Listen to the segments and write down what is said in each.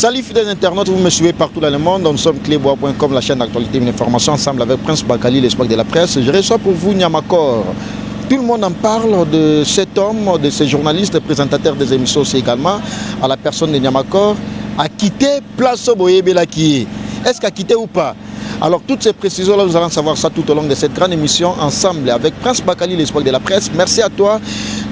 Salut fidèles internautes, vous me suivez partout dans le monde. Nous sommes clébois.com, la chaîne d'actualité et d'information ensemble avec Prince Bakali, l'espoir de la presse. Je reçois pour vous Nyamakor. Tout le monde en parle de cet homme, de ce journaliste, présentateur des émissions aussi également, à la personne de Nyamakor, a quitté place boyebelaki. Est-ce qu'a quitté ou pas? Alors toutes ces précisions-là, nous allons savoir ça tout au long de cette grande émission ensemble avec Prince Bakali, l'espoir de la presse. Merci à toi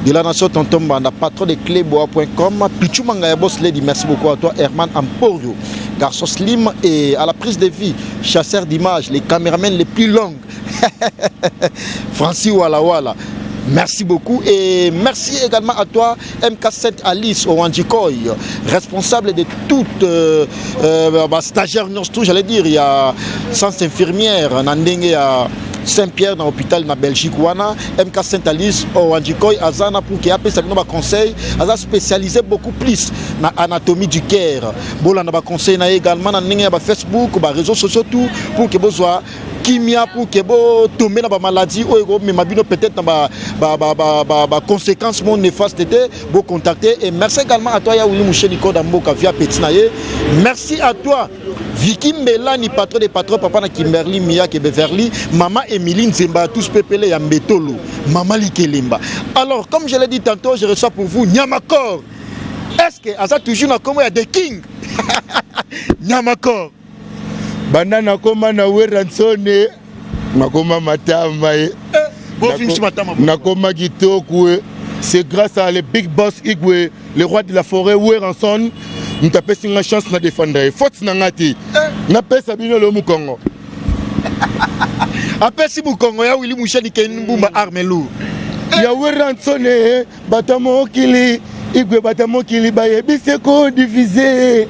de la nation Tonton Banda, patron de clébois.com. Pichou Mangaya Boss Lady, merci beaucoup à toi Herman Amporio, garçon slim et à la prise de vie, chasseur d'images, les caméramens les plus longs. Francis Wala Wala. Merci beaucoup et merci également à toi MK7 Alice Owanjikoy, responsable de toute bah, stagiaire tout j'allais dire, il y a sans infirmière na ndenge ya Saint-Pierre dans l'hôpital na Belgique wana. MK7 Alice Owanjikoy azana pour que apesa bino ba conseil, aza spécialisé beaucoup plus na anatomie du cœur. Bolanda ba conseil na également na ndenge ya ba Facebook, ba réseaux sociaux, tout pour que bozwa kimia, pour que botombe na bamaladie oyo ekomema bino peut-être na baconséquence mo néfaste te, bocontacter. Et merci également à toi ya Willy Moucheni Koda Mboka via petit na ye. Merci à toi Vicky Mbelani, patron des patrons, papa na Kimberly Miyake Beverly, mama Emilie Nzemba, tous pepele ya Mbetolo, mama Likelemba. Alors comme je l'ai dit tantôt, je reçois pour vous Nyamakor. Est-ce que aza toujours na kombo ya The King Nyamakor? Banda nakoma na Werrason, nakoma matama ye. Bofingisi matama. Nakoma kitoko ye. C'est grâce à le big boss Igwe, le roi de la forêt Werrason, moto apesi nga chance na défendre ye. Faute na nga te, napesa bino lo mokongo. Apesi mokongo ya Willy Musheni Ken Mbumba arme lourd. Ya Werrason, bato ya mokili, Igwe, bato ya mokili bayebi se kodiviser.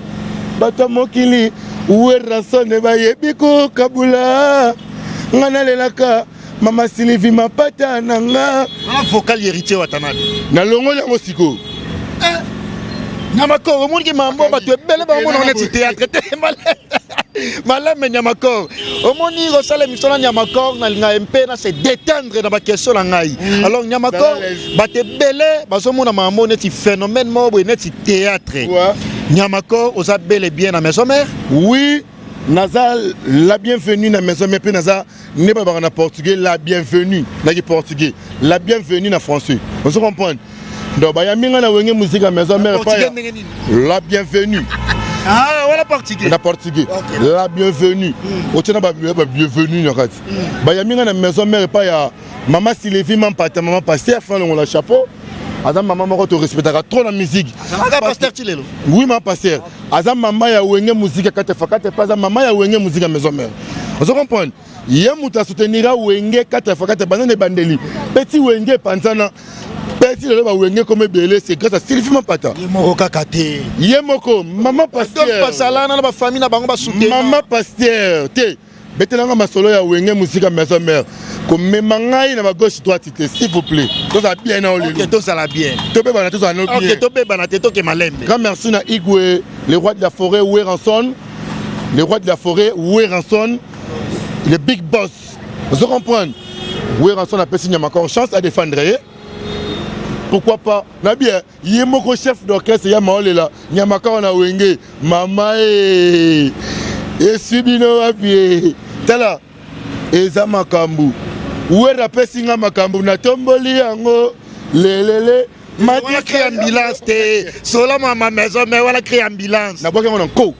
Bato ya mokili, Werrason, bayebi kokabula. Nga nalelaka mama Sylvie Mapata na nga. Wana vocal Héritier Watanabe. Nalongoli yango sikoyo. Nyamakor, omoniki mambo, bato ebele bamona neti théâtre te. Maleme Nyamakor, omoni kosala émission na Nyamakor, nalinga mpe na se détendre na baquestion na ngai. Alors Nyamakor, bato ebele bazomona mambo neti phénomène moko boye, neti théâtre. Nyamakor, oza bel et bien na maison mère? Oui, naza la bienvenue na maison mère, mpe naza nde balobaka na portugais la bienvenue, naki portugais la bienvenue na français, ozo comprendre? Donc bayambi nga na Wenge Musique ya maison mère. Portugais ndenge nini? La bienvenue. Ah, wana portugais. Na portugais la bienvenue, otie na babienvenue na kati. Bayambi nga na maison mère epai ya mama Sylvie Mampata, mama pasteur Franc Longola chapeau. Aza mama moko torespectaka trop na musique. Azalaka pasteur ti lelo? Oui, mama pasteur aza mama ya Wenge Musique kate fakate, mpe aza mama ya Wenge Musique ya maison mère, ozo comprendre? Ye moto asoutenira Wenge 4 fois 4 banda na ebandeli, petit Wenge epanzana, petit lelo bawenge comme ebele, c'est grâce à Sylvie Mapata. Ye moko kaka te. Ye moko mama pasteur. Basalana na bafamille na bango basoutenir. Mama pasteur te, betelanga masolo ya Wenge Musique maison mère, komema ngai na bagauche droite te, s'il vous plaît. Tozala bien na olelo. Tozala bien. Tobebana, tozala no bien. Tobebana te, toke malembe. Grand merci na Igwe, le roi de la forêt Werrason, le roi de la forêt Werrason, le big boss, ozo comprendre? Werrason apesi Nyamakor chance à défendre ye. Pourquoi pas na bien ye moko chef d'orchestre ya maolela Nyamakor na Wenge. Mama e eswi bino wapi e? Tala, eza makambo Wera apesi nga, makambo natomboli yango lelele. Wana cri ambulance te, sola mama maison mais wana cri ambulance. Nabwaki yango na nko.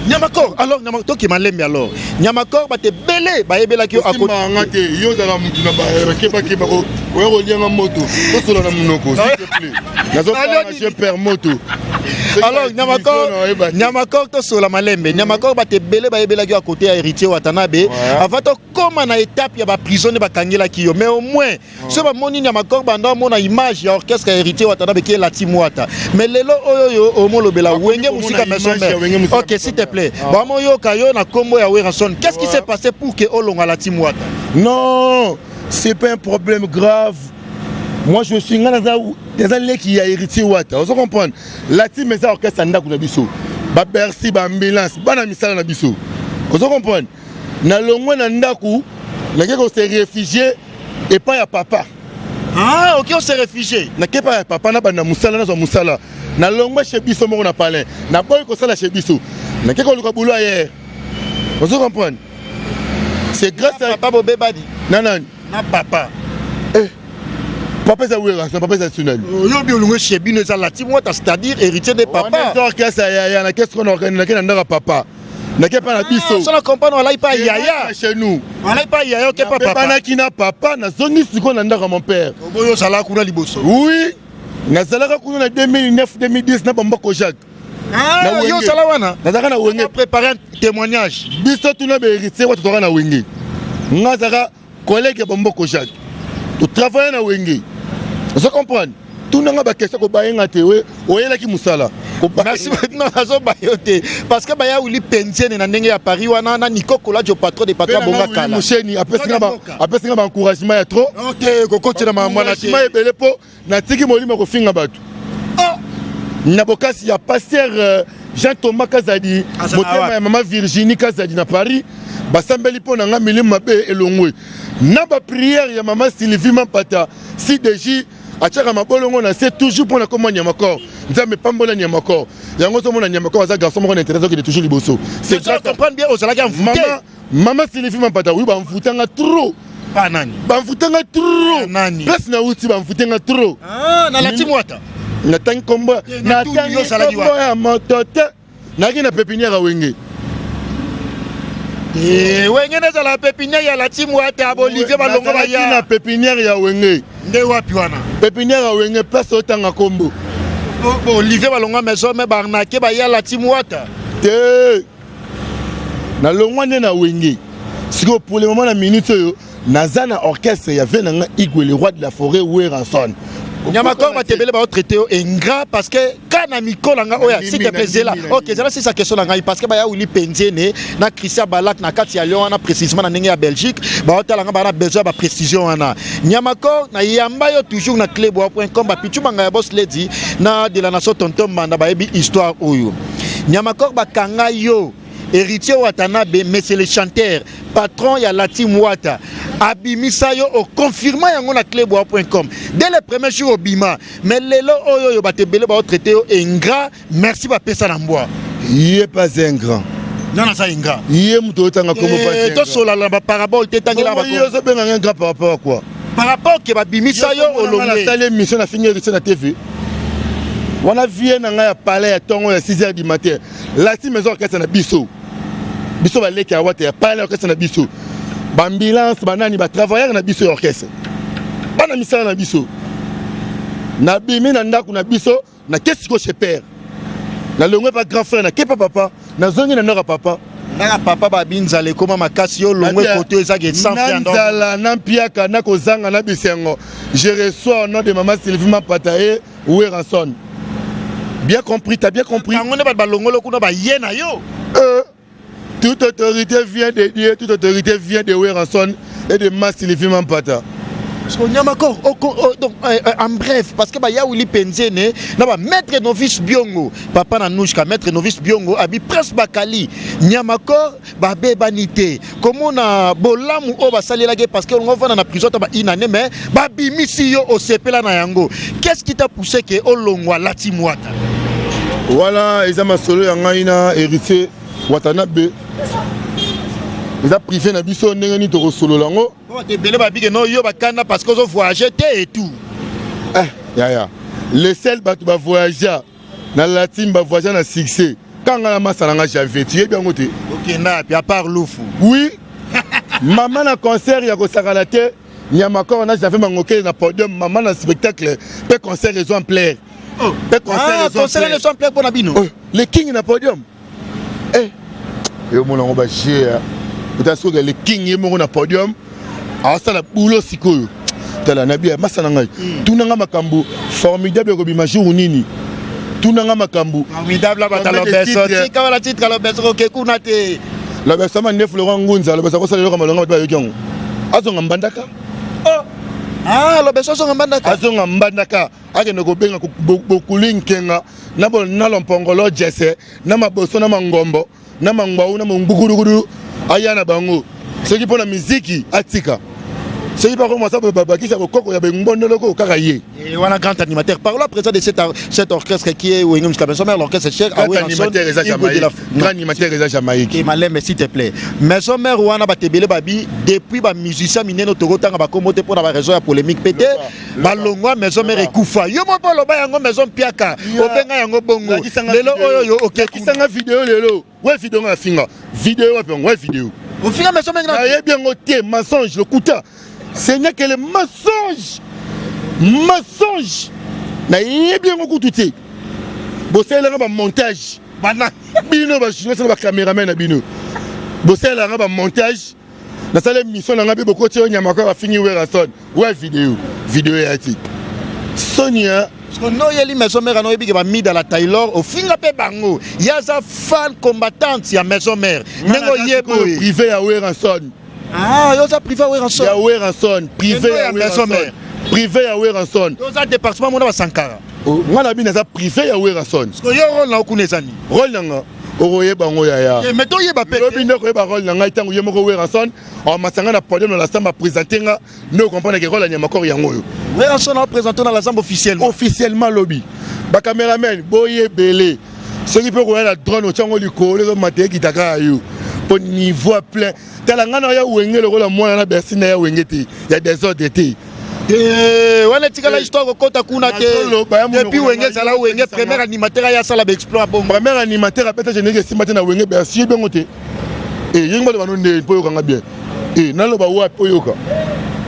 Nyamakor, alors Nyama, toke malembe. Alors Nyamakor, bato ebele bayebelaki yo. Osimbanga te, yo ozala mutu na bakebakeba, oya kolianga moto, tosola na monoko, s'il te plaît. Nazopanga je perds moto. Alors Nyamakor, Nyamakor, tosola malembe. Nyamakor, bato ebele bayebelaki yo à côté ya Héritier Watanabe. Avant tokóma na étape ya baprison nde bakangelaki yo, mais au moins so bamoni Nyamakor, banda omona image ya orchestre ya Héritier Watanabe ki elati mwata. Mais lelo oyo oyo omolobela Wenge Musique maison mère, ok, s'il te plaît, bamoyoka yo na kombo ya Werrason. Qu'est-ce qui s'est passé pour que olonga lati mwata? Non, c'est pas un problème grave. Moi je suis, nga naza, eza leki ya Héritier Wata, ozo comprendre? La team eza orchestre ya ndako na biso, babercy, baambulance, bana misala na biso, ozo comprendre? Nalongwe na ndako, nake kose réfugier epai ya papa. Ah ok, on s'est réfugié. Nake epai ya papa, nabanda mosala, nazwa mosala. Nalongwe chez biso moko na palin, naboyi kosala chez biso, nake koluka boulot ailleurs. Ozo comprendre? C'est grâce à papa bobebani. Na nani? Na papa. Eh. Papa eza Werrason, papa eza sunani. Oyo bi olongwe chez bino eza la team wata, c'est-à-dire héritier de papa. Wana orchestre ya ya na qu'est-ce qu'on organise nake na ndaka papa. Nake pa na biso. Sala comprendre wala pa yaya. Chez nous. Wala pa yaya oke pa papa. Banaki na papa nazongi sikoyo na ndaka mon père. Oboyo sala kuna liboso. Oui. Nazalaka kuna na 2009 2010 na Bambako Jacques. Ah, yo sala wana. Nazalaka na Wenge. Préparer un témoignage. Biso tuna ba héritier wato toka na Wenge. Nga zaka collègue ya Bamboko Jacques. To travailler na Wenge. Ozo comprendre? Tunanga ba question ko bayenga te oyelaki musala. Merci non nazo bayo te parce que baya uli penziene na ndenge ya Paris wana na Nico Kolajo patron de patron bonga kala. Musheni apesinga ba apesinga ba encouragement ya trop. OK, kokotela ma mwana te. Encouragement ebele po natiki molimo kofinga bato. Na bokasi ya pasteur Jean Thomas Kazadi, motema ya mama Virginie Kazadi na Paris, basambeli mpo na nga milimo mabe elongwe. Na ba prière ya mama Sylvie Mampata, CDJ atiaka mabolongo na se toujours mpo na komwa Nyamakor. Nzambe pambola Nyamakor. Yango ozomona Nyamakor aza garçon moko na intérêt azokende toujours liboso. C'est grâce à comprendre bien ozalaki envoûté. Mama Sylvie Mampata, oui, bamvutanga trop. Pa nani? Bamvutanga trop. Nani? Place na uti bamvutanga trop. Ah, na lati mwata. Natangi kombo, natangi kombo ya moto te. Naki na pépinière ya Wenge. Eh, Wenge nazala pépinière ya lati mwata, Olivier Balongo baya. Na pépinière ya Wenge. Nde wapi wana? Pépinière ya Wenge place otanga kombo. Olivier Balongo maison mais barnake baya lati mwata. Te. Nalongwa nde na Wenge. Sikoyo pour le moment na minute oyo naza na orchestre ya ve na nga Igwe le roi de la forêt Werrason. Nyamakor batebele ba traité yo ingrat parce que ka na mikola nga oya s'il te plaît zela. OK, zela c'est sa question na ngai parce que ba ya Willy Penziene na Christian Balak na kati ya Lyon wana précisément na ndenge ya Belgique ba otala nga ba na besoin ba précision wana. Nyamakor na yamba yo toujours na cleboa.com ba pichu banga ya boss lady na de la nation tonton Manda ba yebi histoire oyo. Nyamakor ba kanga yo Héritier Watanabe, mais c'est le chanteur, patron ya Latim Wata. Abimisa yo o confirma yango na cleboa.com. Dès le premier jour obima, mais lelo oyo yo batebele ba traité yo ingrat, merci ba pesa na mbwa. Ye pas ingrat. Non non ça ingrat. Ye muto otanga kombo pas ingrat. To sola la ba parabole te tangela ba. Yo zo benga ingrat par rapport à quoi? Par rapport que ba bimisa yo olonge. Na sale mission na fingi héritier na TV. Wana vie na nga ya palais ya tongo ya 6h du matin. La team maison orchestre na biso. Biso ba leki ya wata ya palais orchestre na biso. Ba ambulance ba nani ba travailleurs na biso ya orchestre. Bana misala na biso. Na bimi na ndako na biso na kesi ko chez père. Na longwe pa grand frère na kepa papa, na zongi na ndako papa. Ndaka papa ba binzala ekoma makasi yo longwe koto ezaki sans na nzala na mpiaka na kozanga na bisengo. Je reçois au nom de maman Sylvie Mapata et Werrason. Bien compris, t'as bien compris. Bango nde bato balongolo kuna ba ye na yo. Toute autorité vient de Dieu, toute autorité vient de Werrason et de ma Sylvie Mampata. Nyamakor, donc en bref, parce que bah ya Willy Penzene, na ba maître novice Biongo, papa na nouchka maître novice Biongo, abi prince Bakali, Nyamakor, ba bebanité. Comment na bolamu o ba salelake parce que on va na prison ta ba une année mais ba bimisi yo o sepela na yango. Qu'est-ce qui t'a poussé que olongwa lati mwata? Voilà, eza masolo ya ngai na héritier Watanabe. Eza privé na biso ndenge nini tokosolola yango. Bon, ebele babike no yo bakanda parce que ozo voyager te et tout. Eh, ya ya. Les seuls bato ba voyager na latine ba voyager na succès. Kanga na masa na nga Javier, tu yebi yango te. Okenda puis à part Lufu. Oui. Maman na concert ya kosakana te. Nyamakor na Javier Mangokele na podium, maman na spectacle, pe concert ezo en plaire. Oh. Pe concert ah, ezo en concert plaire. ezo en plaire pona bino. Oh, le king na podium. Eh. Yo mona ngo ba jeu. Ota soki le king ye moko na podium. Asala boulot sikoyo. Tala na bia masa na ngai. Tunanga makambo formidable ko bima jour nini. Tunanga makambo formidable ba talo beso. Tika wala titre lo beso ko ke kuna te. La beso ma nef Laurent Ngunza, la beso ko sala eloko malonga ba yoki yango. Azonga mbandaka. Oh. Ah, lo beso azonga mbandaka. Azonga mbandaka. Akende kobenga bokuli nkenga na bo na lompongolo jese na maboso na mangombo na mangwau na mongbukudukudu aya na bango. Soki mpona miziki atika. Soki bakomasa babakisa bokoko ya bengbondoloko kaka ye. Et voilà grand animateur. Parlons à présent de cet orchestre qui est Wenge Musica Maison Mère, l'orchestre cher. Grand animateur eza Jamaïque. Grand animateur eza Jamaïque. Et Malem, s'il te plaît. Maison Mère wana batebele babi depuis ba musicien minene tokotanga ba kombo te pona ba raison ya polémique pété. Balongwa Maison Mère ekufa. Yo moko loba yango Maison Piaka. Obenga yango bongo. Lelo oyo yo oke. Kisanga vidéo lelo. Ouais vidéo nga finga. Vidéo wapi yango? Ouais vidéo. Ofinga Maison Mère. Nayebi yango te, mensonge lokuta. Ce n'est que le mensonge. Mensonge. Nayebi yango kutu te. Bosalelanga ba montage. Bana bino ba journaliste na ba cameraman na bino. Bosalelanga ba montage. Nasala émission na nga mpe bokoti oyo nyama kwa bafingi Werrason. Ouais vidéo. Vidéo ya ti. Sonia noyeli Maison Mère, anoyebi ke bamida la Taylor ofinga mpe bango. Ye aza fan combattante ya Maison Mère ndenge oyebi oye privé ya Werrason. Ah, yo oza privé ya Werrason. Ya Werrason, privé ya Maison Mère. Privé ya Werrason. Yo oza département mona basankara. Nga na bino naza privé ya Werrason. Yo rôle na okuna eza nini? Rôle na nga okoyeba yango yaya. Mais toyeba mpe lobi nde okoyeba rôle na ngai ntango ye moko Werrason amasanga na podium na la samba présente nga nde okomprendre ke rôle ya Nyamakor yango oyo. Werrason aoprésente na la Zamba officiellement. Officiellement lobi. Bacameraman boyebele soki mpe okoya na drone otyango likolo ezomata ekitaka ya yo mpo niveau ya plein. Tala ngai na ya Wenge lokola mwana na Bercy na ya Wenge te ya désordre te. Wana etikala histoire kokota kuna te. Depuis Wenge ezala Wenge, premier animateur aya asala baexploit bongo. Premier animateur abeta générique esimba te na Wenge Bercy, yebi yango te. Yengi baloba no nde mpo oyokanga bien. Naloba wapi oyoka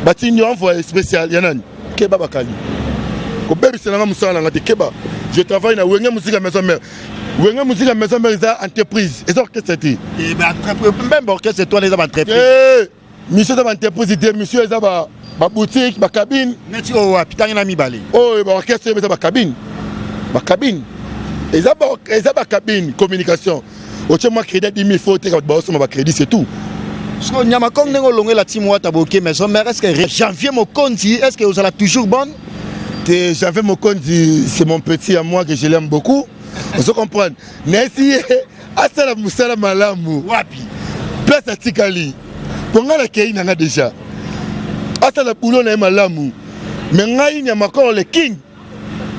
batindi envoyé spécial ya nani? Keba bakali kobebisa nanga mosala nanga te. Keba, je travaille na Wenge Musica Maison Mère. Wenge Musica Maison Mère eza entreprise, eza orchestre te. Même orchestre étoile eza baentreprise. Mission eza baentreprise te, mission eza baboutique, bacabine. Neti oyo wapi? Ntangi na mibale. Oyo baorchestre oyo eza bacabine, bacabine eza bacabine communication. Otie mwa crédit ya 10 000, faut oteka, bato baosomba bacrédit, c'est tout. Parce Nyama Kong ndenge olongela team Wata boke Maison Mère, est-ce que Janvier Mokonzi, est-ce que ozala toujours bonne? Te, Janvier Mokonzi, c'est mon petit à moi que je l'aime beaucoup. Ozo comprendre, nayesi ye asala mosala malamu. Wapi place atikali mpo ngai nakei nanga déjà, asala boulot na ye malamu. Mais ngai Nyamakor le king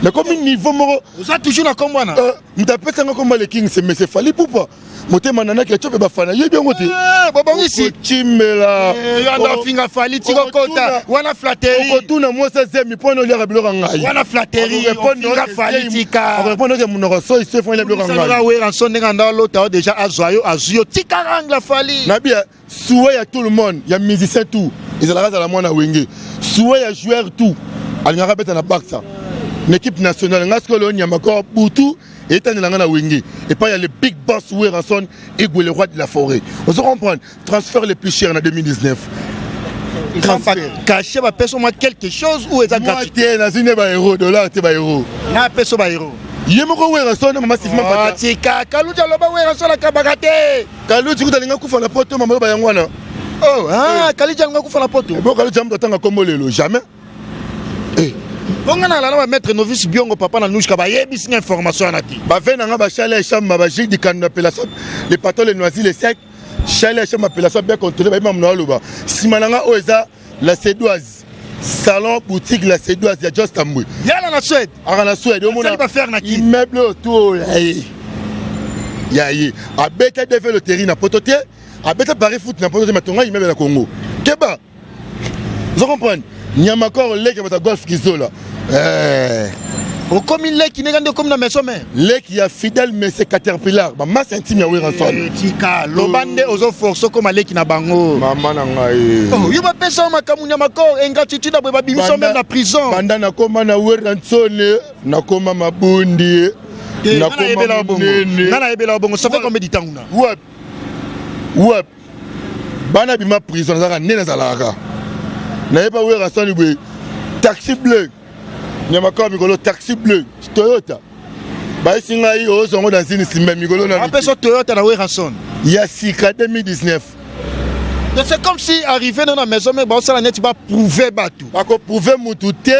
nakomi niveau moko. Oza toujours na kombo wana? Moto apesanga kombo le king, c'est monsieur Fally Ipupa. Motema nanaki atiope bafana, yebi yango te. Bobongisi. Timela. Yo ando afinga Fally, tikokota wana flatterie. Okotuna mwasi azemi mpo na oliaka biloko ya ngai. Wana flatterie, ofinga Fally, tika. Akorépondre oke monoko soi so efo biloko ya ngai. Werrason ndenge anda alota o déjà azwa yo, azwi yo, tika angle Fally. Nabia souhait ya tout le monde, ya musicien tout ezalaka azala mwana Wenge. Souhait ya joueur tout alingaka beta na Barça, na équipe nationale. Ngai sikoyo leo Nyamakor butu etandela nga na Wenge epai ya le big boss Werrason Igwe, le roi de la forêt. Ozo comprendre, transfert le plus cher na 2019. Cachet bapesa mwa quelque chose ou eza gratuit? Te, nazwi nde baeuro, dollar te, baeuro. Na apesa baeuro. Ye moko Werrason na mama Sifima. Tika Kaluti aloba Werrason akabaka te. Kaluti kuta alinga kufa na poto, mama loba yango wana. Oh, ah, Kaluti alinga kufa na poto. Bo Kaluti amutu atanga kombo lelo jamais. Bonga na lala ba maître novice Biongo papa na Nouchka bayebisi nga information wana te. Bave na nga bachale echamba bagile dikando appellation le patron le noisy le sec chale echamba appellation bien contrôlé bayeba mono aloba nsima na nga oyo eza la Cédoise, salon boutique la Cédoise ya Jos Tambwe. Yala na Suède. Aka na Suède omona bafaire na ki immeuble oyo to ya ye ya ye abeta DV loterie na poto te, abeta Paris foot na poto te, matonga immeuble na Congo. Keba, ozo comprendre, Nyamakor leki bata golf kizola. Okomi leki ndenge nde okomi na Maison Mère. Leki ya fidèle monsieur Caterpillar, bamasse intime ya Werrason. Tika loba nde ozoforce okoma leki na bango. Mama na ngai. Yo bapesa yo makambo Nyamakor, ingratitude boye babimisa meme na prison. Banda nakoma na Werrason, nakoma mabundi. Nakoma monene. Nga nayebela bongo, ça fait combien de temps kuna? Wapi wapi bana bima prison, nazalaka nde nazalaka nayeba Werrason boye, taxi bleu Nyamakor mikolo, taxi bleu Toyota bayesi ngai ozongo dans une nsima mikolo. Na apesa Toyota na Werrason? Ya sika 2019. Donc c'est comme si arrivé na Maison Mère baosala neti baprouve bato. Bakoprouve mutu te,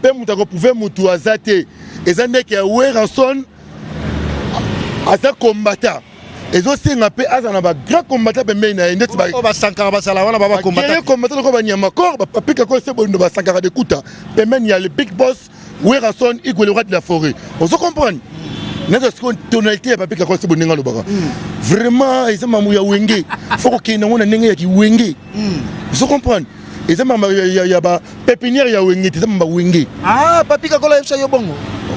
mpe moto akoprouve mutu aza te. Eza ndeke ya Werrason aza combattant. Ezosenga mpe aza na bagrand combattant pembeni na ye, ndeti oyo basankara bazala wana, ba bacombattant combattant lokola banyama kor, bapapika ko se bondo, basankara de kuta pembeni ya le big boss Werrason Igwe, le roi de la forêt. Ozo comprendre naza sikoyo tonalité ya papika ko se bondo, ndenge alobaka vraiment eza mamu ya Wenge, faut kokende yango na ndenge ya kiwenge. Ozo comprendre, eza mama ya ba pépinière ya Wenge te, eza mama Wenge. Ah, Papi Kakola yebisa yo bongo?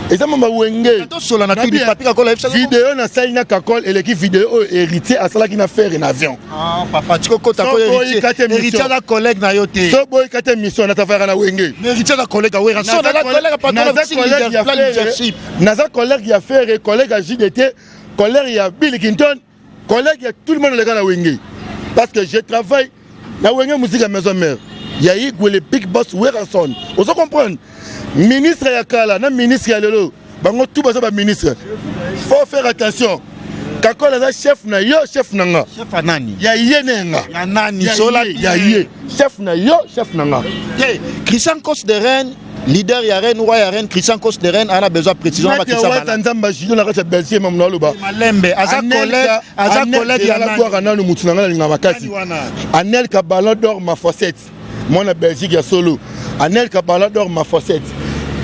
Eza mama Wenge. Tosola na tuni, Papi Kakola yebisa yo? Video nasali na Kakol eleki video oyo Héritier asalaki na Ferre na avion. Ah papa, tiko kota ko Héritier. Héritier aza collègue na yo te. So boyi kate mission na tafaka na Wenge. Mais Héritier aza collègue ya Wera so, naza collègue patron na plan leadership, naza collègue ya Ferre, collègue ya JDT, collègue ya Bill Clinton, collègue ya tout le monde oleka na Wenge, parce que je travaille na Wenge Musique ya Maison Mère ya Igwe, le big boss Werrason. Ozo comprendre, ministre ya kala na ministre ya lelo, bango tout baza baministre. Faut faire attention, Kakol aza chef na yo, chef na nga. Chef ya nani? Ya ye na nga. Ya nani? Sola. Ya ye, chef na yo, chef na nga. Te, Christian Cos de Rennes, leader ya Rennes, roi ya Rennes, Christian Cos de Rennes ana besoin précision. Bakisa Nzambe Julio na kati ya Belgique, mamu na aloba. Malembe, aza collègue, aza collègue ya nani? Bwaka nanu mutu na nga, nalinga makasi Anelka, Ballon d'Or, ma fossette, mwana Belgique ya solo. Anelka, Ballon d'Or, ma fossette,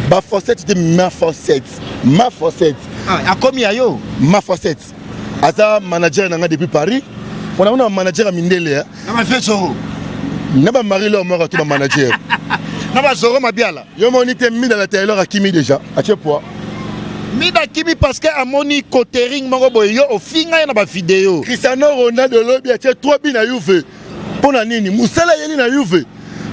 bafossette te, ma fossette, ma fossette. Ah, akomi ya yo? Ma fossette aza manager na nga depuis Paris. Mpona ona manager ya mindele. Na bafesoro. Na bamari lor moko to bamanager. Na bazoro mabiala. Yo moni te, Mida na Taylor akimi déjà, atie poids. Mida akimi parce que amoni cotering moko boye, yo ofinga ye na bavideo. Cristiano Ronaldo lobi atie 3 buts na Juve. Mpo na nini? Mosala eyeli na Juve.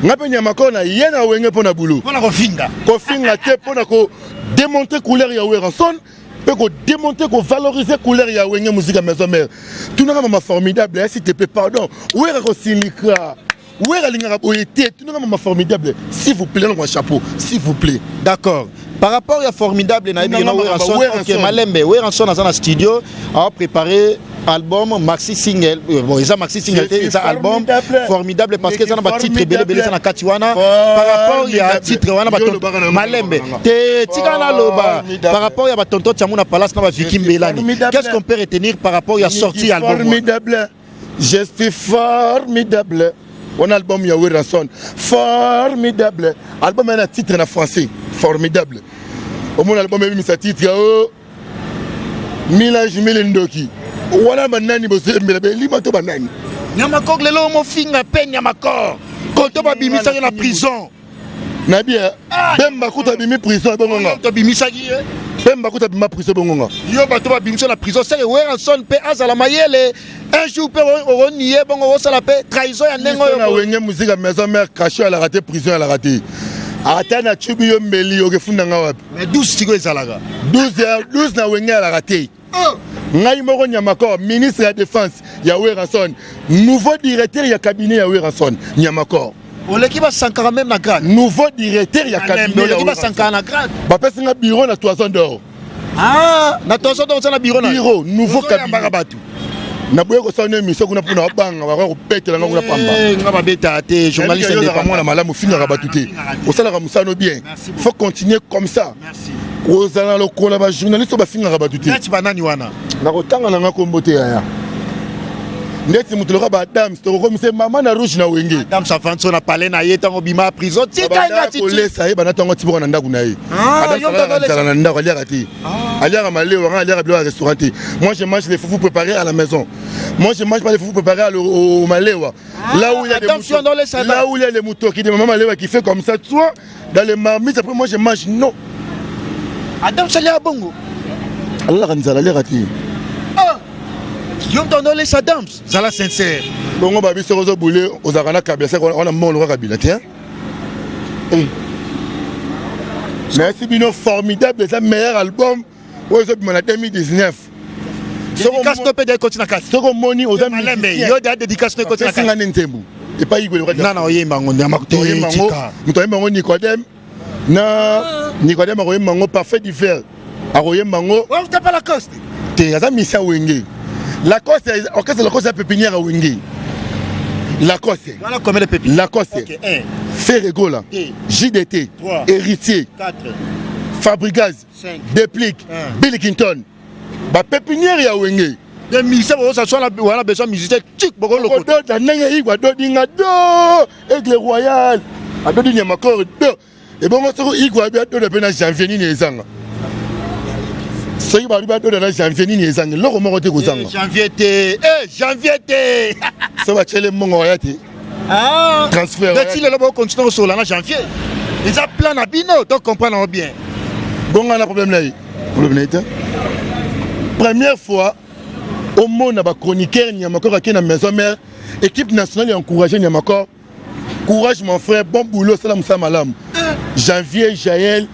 Nga mpe nyama na ye na Wenge mpo na bulu. Mpo na kofinga? Kofinga te, mpo na kodémontrer couleur ya Werrason mpe kodémontrer, kovaloriser couleur ya Wenge Musique ya Maison Mère. Tunaka mama Formidable ya, s'il te plaît, pardon. Wera kosilika, Wera alingaka boye te. Tunaka mama Formidable, s'il vous plaît, nalongwa chapeau, s'il vous plaît. D'accord, par rapport ya Formidable, nayebi na Werrason. Ok, malembe. Werrason aza na studio, aopréparé album maxi single. Bon, eza maxi single te, eza album Formidable, parce que eza na batitre ebele ebele eza na kati wana. Par rapport ya titre wana, malembe te, tika naloba. Par rapport ya batonto Tiamu na Palace na baviki Mbelani, qu'est-ce qu'on peut retenir par rapport ya sortie ya album? Formidable, je suis formidable, wana album ya Werrason, Formidable. Album eza na titre na français, Formidable. Omona album ebimisa titre o milage mile ndoki wana, banani bozembela belima to banani? Nyamakor, lelo omofinga mpe Nyamakor koto babimisaki na prison. Nayebi Bemba kuta abimi prison, ebongonga. Tobimisaki ye. Bemba kuta abima prison, ebongonga. Yo, bato babimisa na prison seke Werrason mpe azala mayele. Un jour mpe okoni ye bongo, okosala mpe trahison ya ndenge oyo. Na Wenge Musique ya Maison Mère, cachot alaka te, prison alaka te. Ata na tubi yo mbeli, okefundanga wapi? Mais 12 sikoyo ezalaka. 12, 12 na Wenge alaka te. Ngai moko Nyamakor, ministre ya défense ya Werrason, nouveau directeur ya cabinet ya Werrason, Nyamakor. Oleki basankara même na grade. Nouveau directeur ya cabinet. Oleki basankara na grade. Bapesi nga bureau na Toison d'Or. Ah, na Toison d'Or oza na bureau na bureau, nouveau cabinet. Bato naboye kosala no émission kuna mpona babanga baka kobetela nga kuna pamba. Nga babeta te, journaliste. Ozalaka mwana malamu, ofingaka bato te, osalaka mosala no bien, faut continuer comme ça. Kozala lokola bajournaliste oyo bafingaka bato te. Neti banani wana? Nakotanga na nga kombo te yaya. Ndeti moto loka baadams, tokokomisa mama na rouge na Wenge. Adams avanso na palais na ye ntango bima prison, tika nga. Kolesa ye banda ntango tiboka na ndako na ye. Adams na ndako aliaka te, aliaka malewa. Nga aliaka biloko ya restaurant te. Moi, je mange les foufou préparés à la maison. Moi, je mange pas les foufou préparés au malewa, là où il y a des moutons, là où il y a les moutons qui de maman malewa qui fait comme ça, toi, dans les marmites. Après, moi, je mange non. Adam aliaka bongo? Alalaka nzala, aliaka te. Yo moto andolesa Adams, zala sincère. Bongo babi soki ozobule, ozalaka na Kabila, seke wana mbongo loka Kabila te. Merci bino. Formidable eza meilleur album oyo ezobima na 2019. Dédicace to mpe ekoti na kati. Soki omoni oza Malembe, yo da dédicace to ekoti na kati. Nga nde nzembo epai Igwe. Nana oyemba ngo nyama? Moto ayemba ngo Nicodème na Nicodème, akoyemba ngo Parfait d'hiver, akoyemba ngo. Pas Lacoste? Te, aza misia Wenge. Lacoste, orchestre Lacoste ya pépinière ya Wenge. Lacoste. Voilà, combien de pépinières? Lacoste. Okay, 1. Ferre Gola, JDT, 3. Héritier, 4. Fabrigaz, 5. Déplique, 1. Bill Clinton, bapépinière ya Wenge. De musicien bokosa so wana besoin musicien tik bokolokota. Ododa ndenge Igwe adodi nga do Aigle Royal adodi Nyamakor do ebongo soki Igwe abi adoda mpe na janvier nini ezanga soki balobi badoda na janvier nini ezanga eloko moko te kozanga eh, janvier te eh, janvier te so batyele mbongo waya te ah. transfert ti lelo bokontinue kosolola na janvier eza plan na bino to comprendre yango bien bonga na problème na ye problème na ye te première fois omona bachroniqueur nyamakor ake na maison mère équipe nationale ya encourage nyamakor courage mon frère bon boulot osala mosala malamu eh. janvier jael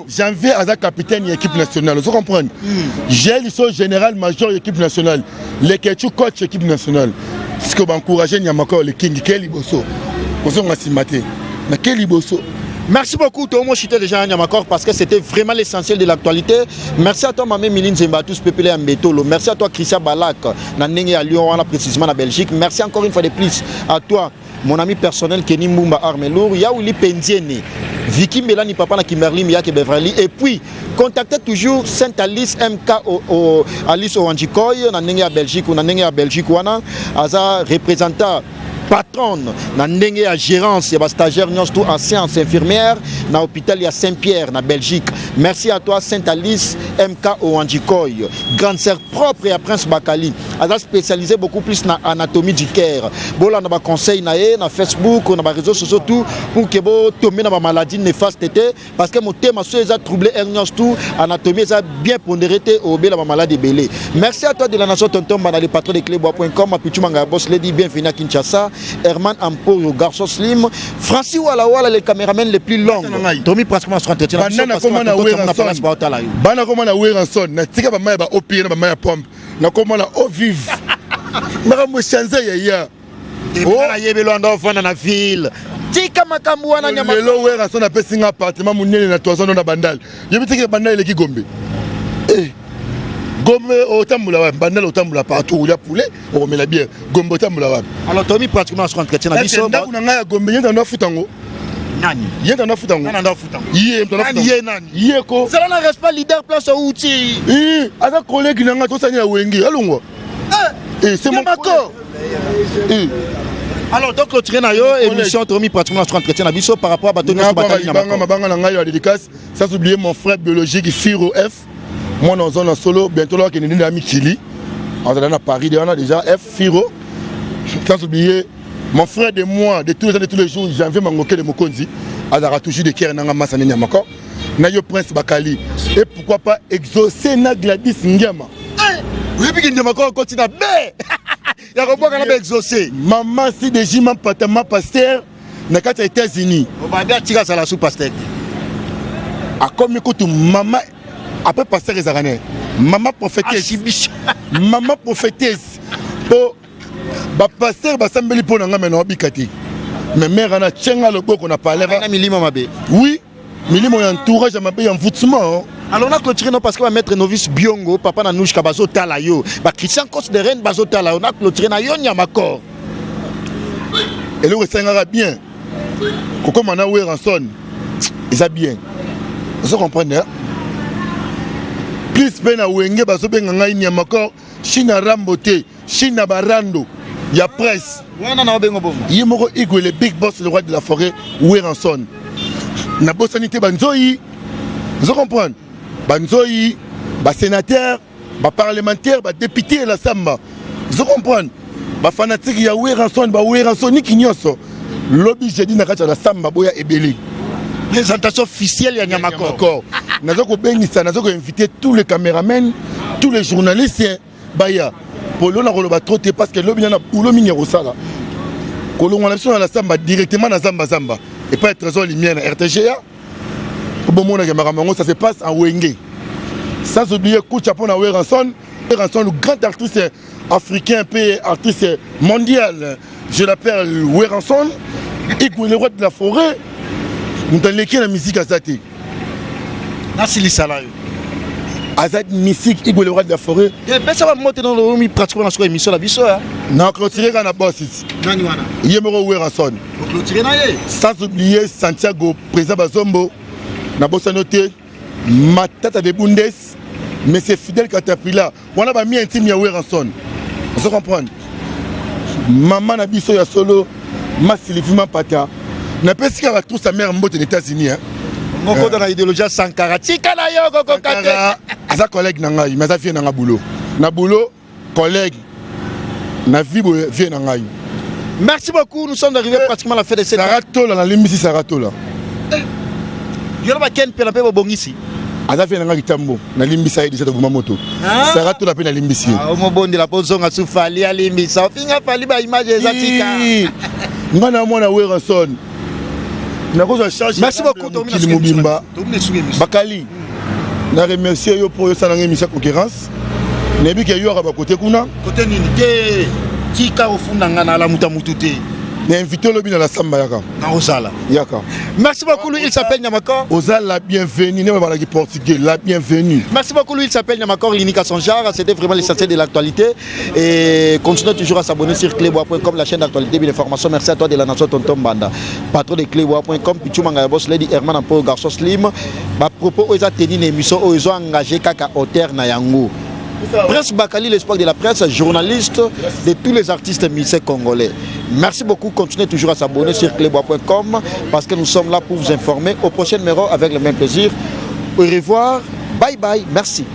janvier aza capitaine ya équipe nationale ozo comprendre hmm. jael iso général major ya équipe nationale lekechu coach équipe nationale sikoyo baencourage nyamakor le king ke liboso kozonga nsima te na ke liboso Merci beaucoup, Tomo Chité déjà Nyamakor parce que c'était vraiment l'essentiel de l'actualité. Merci à toi, Mamé Miline Zemba, tous Pépélé Mbetolo. Merci à toi, Christian Balak, na ndenge à Lyon, précisément na Belgique. Merci encore une fois de plus à toi, mon ami personnel Kenny Mbumba Armelour, Yaouli Pendiene, Vicky Melani Papa na Kimberly Miyake Beverly. Et puis, contactez toujours Sainte Alice MK o, o, Alice Owanjikoy, na ndenge ya Belgique ou na ndenge ya Belgique wana, aza représentant patronne na ndenge ya gérance ya ba stagiaire nyonso tout en sciences infirmière na hôpital ya Saint-Pierre na Belgique. Merci à toi Sainte Alice MK Owanjikoy, grande sœur propre ya Prince Bakali. Aza spécialisé beaucoup plus na anatomie du cœur. Bolanda ba conseil na ye na Facebook na ba réseaux sociaux tout pour que bo tomber na ba maladie néfaste te parce que motema so eza troublé heure nyonso tout anatomie eza bien pondéré te obela ba malade ebele. Merci à toi de la nation tonton bana le patron de cleboa.com Apichu Manga boss lady bienvenue à Kinshasa Herman Ampoyo garçon slim Francis Wala Wala le caméraman le plus long Tomi pratiquement sur entretien bana koma na Werrason bana koma na Werrason na tika ba maya ba opire na ba maya pompe na koma na eau vive makambo echange yaya oh. Nayebeli wana ofanda na ville tika makambo wana nyama lelo Werrason apesi nga appartement monene na toison na Bandal yebi teke Bandal eleki Gombe eh Gombe otambola wapi Bandal otambola partout olia poulet okomela bière Gombe otambola wapi alors tomi pratiquement sur entretien na biso ndako na ngai ya Gombe ye ntango afuta yango nani ye ntango afuta yango nani afuta yango ye ntango afuta ye nani ye ko zala na respect leader place outi eh aza collègue na ngai tosani ya wenge alongwa eh, eh c'est mon eh. Alors donc clôturer na yo émission tomi pratiquement sur entretien na biso par rapport à bato nyonso batali na mabanga na ngai ya dédicace sans oublier mon frère biologique Firo F mwana oza na solo bientôt là akende nde na mikili azala na Paris de wana déjà F Firo sans oublier mon frère de moi de tous les ans de tous les jours Janvier Mangokele Mokonzi azalaka toujours de cœur nanga masa nini ya moko na yo Prince Bakali et pourquoi pas exaucer na Gladys Ngiama eh, oyebi ke Ngiama ko akoti na be ya kobwaka na ba exaucer mama CDJ Mampata ma pasteur na kati ya États-Unis obabi atika azala sous pasteur te akomi kutu mama après pasteur ezalaka ne mama prophétesse mama prophétesse po ba pasteur basambeli mpo na ngai me naobika te mais mère wana atie nga loboko na palais na milimo mabe oui milimo ya entourage ya mabe ya envoûtement alors na clôturer non parce que ba maître novice Biongo papa na Nouchka bazo tala yo ba Christian Coste de Rennes bazo tala yo na clôturer na yo nyama corps eloko esengaka bien kokoma na Werrason eza bien ozo comprendre plus mpe na wenge bazobenga ngai nyama corps China Rambo te, China Barando ya presse. Wana na obengo bongo. Ye moko Igwe le big boss le roi de la forêt Werrason. Na bosani te banzoyi. Vous comprendre? Banzoyi, ba sénateur, ba parlementaire, ba député la samba. Vous comprendre? Ba fanatique ya Werrason, ba Werrason niki nyonso. Lobi jeudi na kati ya la samba boya ebele. Présentation officielle ya Nyamakor. Nazo kobengisa, nazo ko inviter tous les caméramens, tous les journalistes baya. Polo na koloba trop te parce que lobi na boulot mingi ya kosala. Kolongwa na biso na la samba directement na zamba zamba. Et pas trésor lumière na RTGA. Bomonaka makambo yango ça se passe en Wenge. Sans oublier Koucha pona Werrason, Werrason le grand artiste africain mpe artiste mondial je l'appelle Werrason Igwe le roi de la forêt moto aleki na musique aza te nasilisa na yo aza mystique Igwe le roi de la forêt pesa bambote nolomi pratiquement na suka émission na biso na clôturer kaka na boss nani wana ye moko Werrason oclôturer na ye sans oublier Santiago président Bazombo nabosani yo te Matata de Bundes. Mais c'est Fidèle Caterpillar wana ba mi intime ya Werrason. Ozo comprendre? Mama na biso ya solo ma Sylvie Mampata napesi kaka tout sa mère mbote na États-Unis hein. Ngokota na idéologie ya Sankara tika na yo kokoka te. Aza collègue na ngai mais aza vie na nga boulot. Na boulot collègue na vie boye vie na ngai. Merci beaucoup, nous sommes arrivés pratiquement à la fin de cette. Sarah Tola na limbisi Sarah Tola. Yo ba Ken Pela pe bobongisi. Aza vie na ngai kitambo na limbisa ye déjà toboma moto. Ah. Sarah Tola pe na limbisi ye. Ah, omobondela po zonga su Fally alimbisa. Ofinga Fally ba image eza tika. Nga na mwana Werrason. Nakozwa charge. Merci beaucoup mokili mobimba. Bakali. Na remercier yo po osala ngai émission concurrence. Nayebi ke yo aka bakote kuna. Kote nini te? Tika ofunda nga na alamuta mutu te. Na invité olobi na la samba yaka. Na ozala. Yaka. Merci beaucoup lui, il s'appelle Nyamakor. Oza la bienvenue, ne balaki portugais, la bienvenue. Merci beaucoup lui, il s'appelle Nyamakor Linika Sonjar, c'était vraiment l'essentiel de l'actualité et continuez toujours à s'abonner sur cleboa.com, la chaîne d'actualité et d'information. Merci à toi de la nation Tonton Banda. Patron de cleboa.com, Pichu Mangaya Boss Lady Herman Ampo Garçon Slim. Ba propos oyo eza tenu na émission oyo ezo engagé kaka auteur na yango. Prince Bakali, l'espoir de la presse, journaliste de tous les artistes musiciens congolais. Merci beaucoup. Continuez toujours à s'abonner sur cleboa.com parce que nous sommes là pour vous informer. Au prochain numéro avec le même plaisir. Au revoir. Bye bye. Merci.